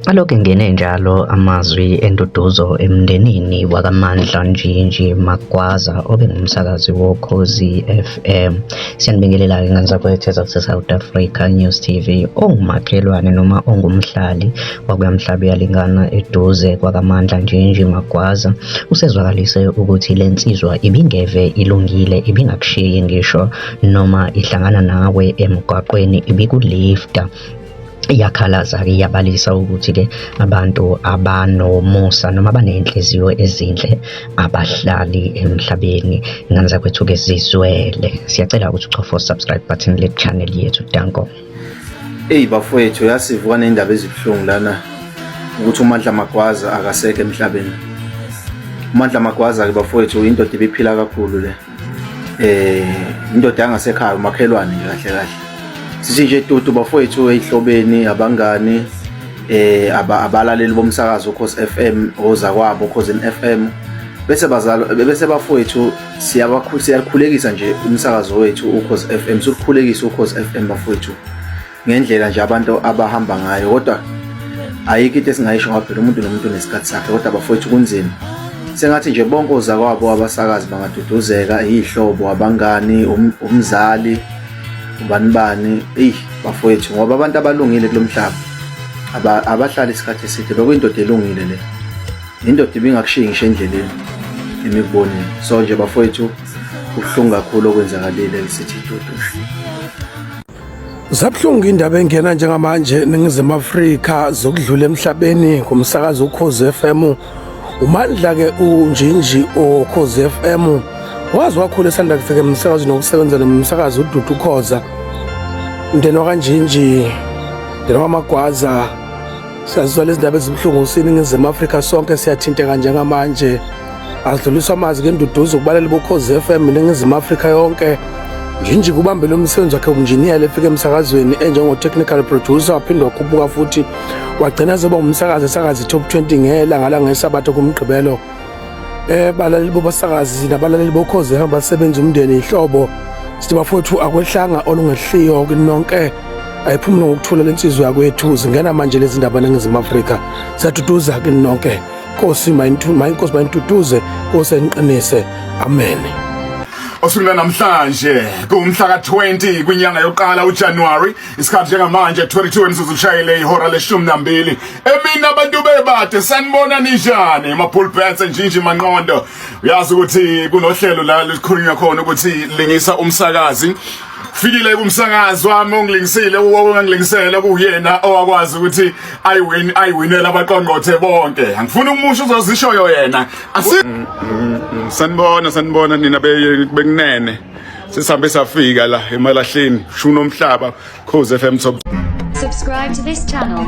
Alokhu engene njalo amazwi enduduzo emndenini wakaMandla Njinji Magwaza obengumsakazi woKhozi FM. Siyanibingelela-ke ngane zakwethu ezase-South Africa News TV ongumakhelwane noma ongumhlali wakuyaMhlabuyalingana eduze kwakaMandla Njinji Magwaza usezwakalise ukuthi le nsizwa ibingeve ilungile ibingakushiyi ngisho noma ihlangana nawe emgwaqweni ibikulifta. Iyakhalaza-ke iyabalisa ukuthi-ke abantu abanomusa noma abaney'nhliziyo ezinhle abahlali emhlabeni. Ingane zakwethu-ke zizwele. Siyacela ukuthi uchofe u-subscribe button le channel yethu. Danko. Eyi bafowethu yasivuka nendaba ezibuhlungu lana ukuthi uMandla Magwaza akasekho emhlabeni. UMandla Magwaza ke bafowethu indoda ibiphila kakhulu le. Eh indoda yangasekhaya umakhelwane nje kahle kahle. Sithi nje tutu bafowethu ezihlobeni abangani eh abalaleli bomsakazo Ukhozi FM ozakwabo Ukhozi FM bese bazalo bese bafowethu siyakhulekisa nje umsakazo wethu Ukhozi FM sikhulekisa Ukhozi FM bafowethu ngendlela nje abantu abahamba ngayo kodwa ayikho into esingayisho ngoba phela umuntu nomuntu unesikhathi sakhe kodwa bafowethu kunzima sengathi nje bonke ozakwabo abasakazi bangaduduzeka iy'hlobo abangani um, umzali ubani bani eyi bafowethu ngoba abantu abalungile kulo mhlaba abahlali isikhathi eside bekuyindoda elungile le indoda ibingakushiyi ngisho endleleni emikubonile so nje bafowethu kubuhlungu kakhulu okwenzakalile sithi dudu. Zabuhlungu indaba engena njengamanje eNingizimu Afrika zokudlula emhlabeni ngomsakazo uKhozi FM. Umandla ke uNjinji oKhozi FM wazi wakhula esanda kufika emsakazweni nokusebenza nomsakazi uDudu Khoza. Mndeni wakaNjinji, mndeni wamagwaza siyazizwa lezi ndaba ezibuhlungu siningizimu Afrika sonke siyathinteka njengamanje. Adluliswa amazwi ngenduduzo kubalali boKhozi FM iNingizimu Afrika yonke. Njinji kubambele umsebenzi wakhe ubunjiniyela efika emsakazweni enjengo-technical producer waphinde wakhuphuka futhi wagcina seba umsakazi esakaza i-top 20 ngelanga langesabatha kumgqibelo. Eh balaleli bobasakazi nabalaleli boKhozi FM basebenza umndeni ihlobo sithi bafowethu akwehlanga olungehliyo kinonke ayiphumule ngokuthula lensizwa yakwethu zingena manje lezi ndaba eNingizimu Afrika siyaduduza kinonke. Nkosi mayinkosi mayintutuze Nkosi eniqinise amen. Osukwini namhlanje kumhla ka-20 kwinyanga yokuqala uJanuary isikhathi njengamanje 22 imizuzu kushayele ihora leshumi nambili emini abantu bebade sanibona ninjani ma-pull bets njinji manqondo uyazi ukuthi kunohlelo la likhulunywa khona ukuthi lingisa umsakazi fikile kumsakazi wami ongilingisile ongangilingisele kuyena owakwazi ukuthi ayiwin ayiwinela abaqongqothe bonke angifuni ukumusho uzozishoyo yena asi sanibona sanibona nina bekunene sesihambe safika la emalahleni shuna umhlaba Khozi FM top. Subscribe to this channel.